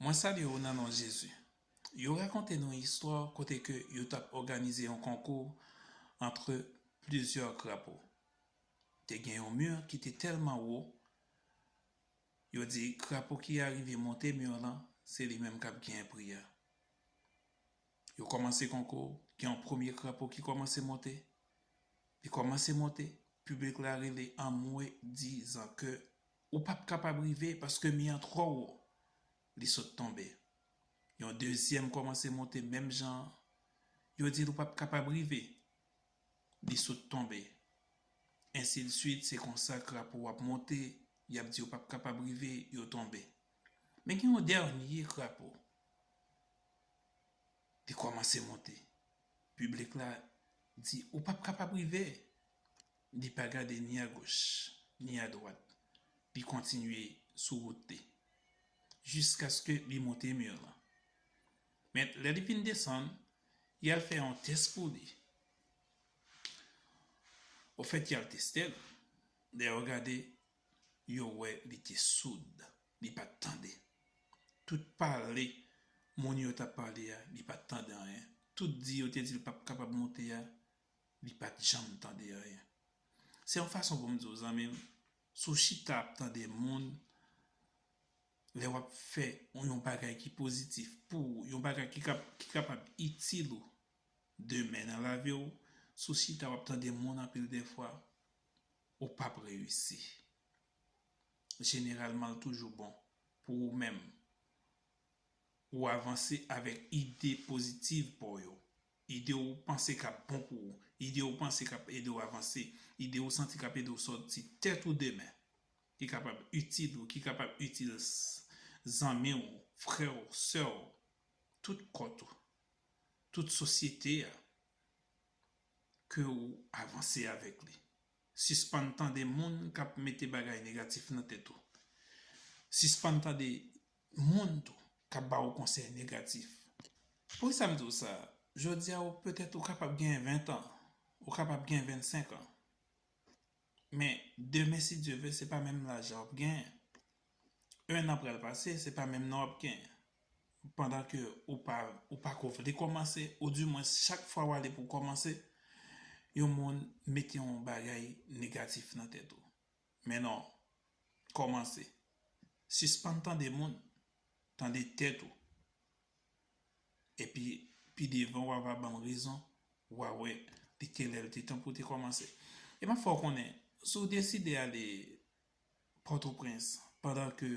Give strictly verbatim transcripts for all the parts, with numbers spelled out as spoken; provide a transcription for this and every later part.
Mwen salye w nan non Jezi. Yo rakonte nou istwa kote ke yo t ap òganize yon konkou antre plizyè krapo. Te gen yon mi ki te tèlman wo, yo di krapo ki arive monte mi lan, se li menm k ap genyen pri a. Yo kòmanse konkou, gen yon premye krapo ki kòmanse monte. Li kòmanse monte, piblik la rele anmwe, dizan ke ou p ap kapab rive paske mi an twò wo. Li sot tonbe. Yon dezyèm kòmanse monte menm jan an. Yo di l ou p ap kapab rive. Li sot tonbe. Ensidswit, se konsa krapo ap monte, y ap di yo p ap kapab rive, yo tonbe. Men gen yon dènye krapo. Li kòmanse monte. Piblik la di ou p ap kapab rive. Li pa gade ni agoch, ni adwat. Li kontinye sou wout li. Jiskaske li monte mi lan. Men, lè li fin desann, y al fè yon tès pou li. Ofèt, y al teste l. Lè yo gade, yo wè li te soud. Li pa t tande. Tout pale moun yo t ap pale a, li pa t tande anyen. Tout di yo te di l p ap kapab monte a, li pa t janm tande anyen. Se yon fason pou m di w, zanmi m, si w chita ap tande moun, lè w ap fè yon bagay ki pozitif pou ou, yon bagay ki kap-, ki kapab itil ou demen nan lavi w, si w chita w ap tande moun anpil dèfwa, ou p ap reyisi. Jeneralman, l toujou bon pou ou menm. Ou avanse avèk ide pozitiv pa w yo. Ide ou panse k ap bon pou ou. Ide ou panse k ap ede w avanse. Ide ou santi k ap ede w sòti tèt ou demen. Ki kapab itil ou, ki kapab itil s-, zanmi w, frè w, sè w, tout kò w, tout sosyete a, ke w avanse avèk li. Sispann tande moun k ap mete bagay negatif nan tèt ou. Sispann tande moun tou k ap ba w konsèy negatif. Poukisa m di w sa? Jodi a, ou petèt ou kapab gen ven an, ou kapab gen vennsenk an. Men, demen, si Dye vle, se pa menm laj la w ap genyen. En an pral pase, se pa menm nan w ap genyen. Pandan ke ou pa, ou pa ko vle kòmanse, oudimwen chak fwa w ale pou w kòmanse, yon moun mete yon bagay negatif nan tèt ou. Men non, kòmanse. Sispann tande moun, tande tèt ou. Epi, pi devan, w a va ban m rezon, w a wè li te lè l te tan pou w te kòmanse. E m ap fè w konnen, si w deside ale Pòtoprens pandan ke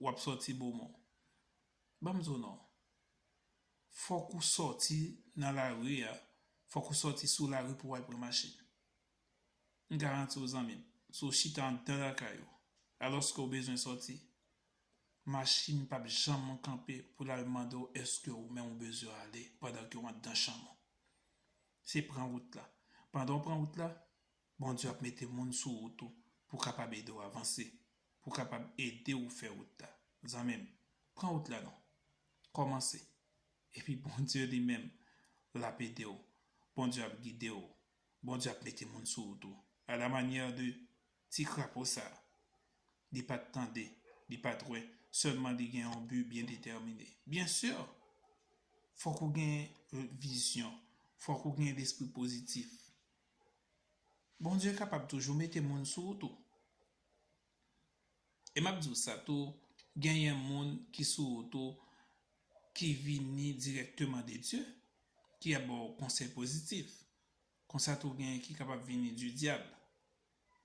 w ap sòti Bomon, ban m di w non. Fòk ou sòti nan lari a, fòk ou sòti sou lari pou w al pran machin. M garanti w, zanmi m, si w chita anndan lakay ou, alòske w bezwen sòti, machin p ap janm kanpe pou l al mande w èske ou menm ou bezwen ale pandan ke w anndan chanm ou. Se pran wout la. Pandan w pran wout la, Bondye ap mete moun sou wout ou pou kapab ede w avanse, pou kapab ede w fè wout la. Zanmi m, pran wout la non. Kòmanse. Epi Bondye li menm, l ap ede w. Bondye ap gide w. Bondye ap mete moun sou wout ou. A la manyè de ti krapo sa a. Li pa t tande, li pa t wè, sèlman li gen yon bi byen detèmine. Byen si, fòk ou gen vizyon, fòk ou gen lespri pozitif. Bondye kapab toujou mete moun sou wout ou. E m ap di w sa tou, genyen moun ki sou wout ou ki vini dirèkteman de Dye, ki ap ba w konsèy pozitif. Konsa tou, genyen ki kapab vini di dyab.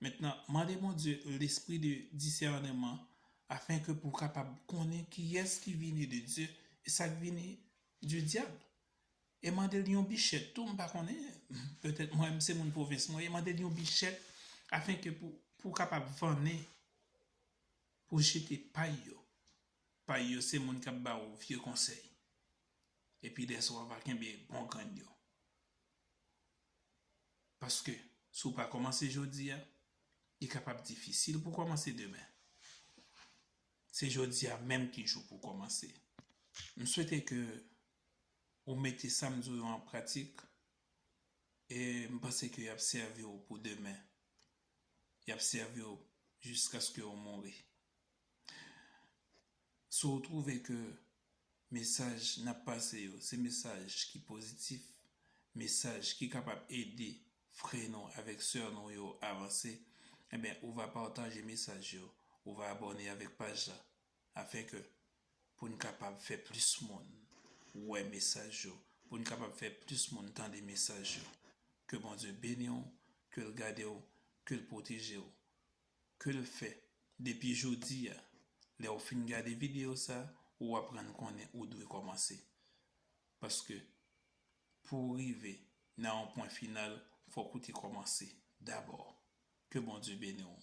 Mentnan, mande Bondye lespri de disèneman, afenke pou w kapab konnen kiyès ki vini de Dye e sa k vini di dyab. E mande l yon bichèt tou, m pa konnen, petèt mwen menm se moun pwovens mwen, e mande l yon bichèt afenke pou, pou w kapab vannen, pou w jete pay yo. Pay yo se moun k ap ba w vye konsèy. Epi lè sa w a va kenbe bon grenn yo. Paske, si w pa kòmanse jodi a, li kapab difisil pou w kòmanse demen. Se jodi a menm ki jou pou w kòmanse. M swete ke ou mete sa m di w yo an pratik, e m panse ke y ap sèvi w pou demen. Y ap sèvi w jiskaske w mouri. Si w twouve ke mesaj n ap pase yo, se mesaj ki pozitif, mesaj ki kapab ede frè nou avèk sè nou yo avanse, ebyen, ou va pataje mesaj yo, ou va abòne avèk paj la, afenke pou n kapab fè plis moun wè mesaj yo, pou n kapab fè plis moun tande mesaj yo. Ke Bondye beni w, ke l gade w, ke l pwoteje w, ke l fè depi jodi a, lè w fin gade videyo sa, ou aprann konnen ou dwe kòmanse. Paske pou w rive nan yon pwen final, fòk ou te kòmanse dabò. Ke Bondye beni w.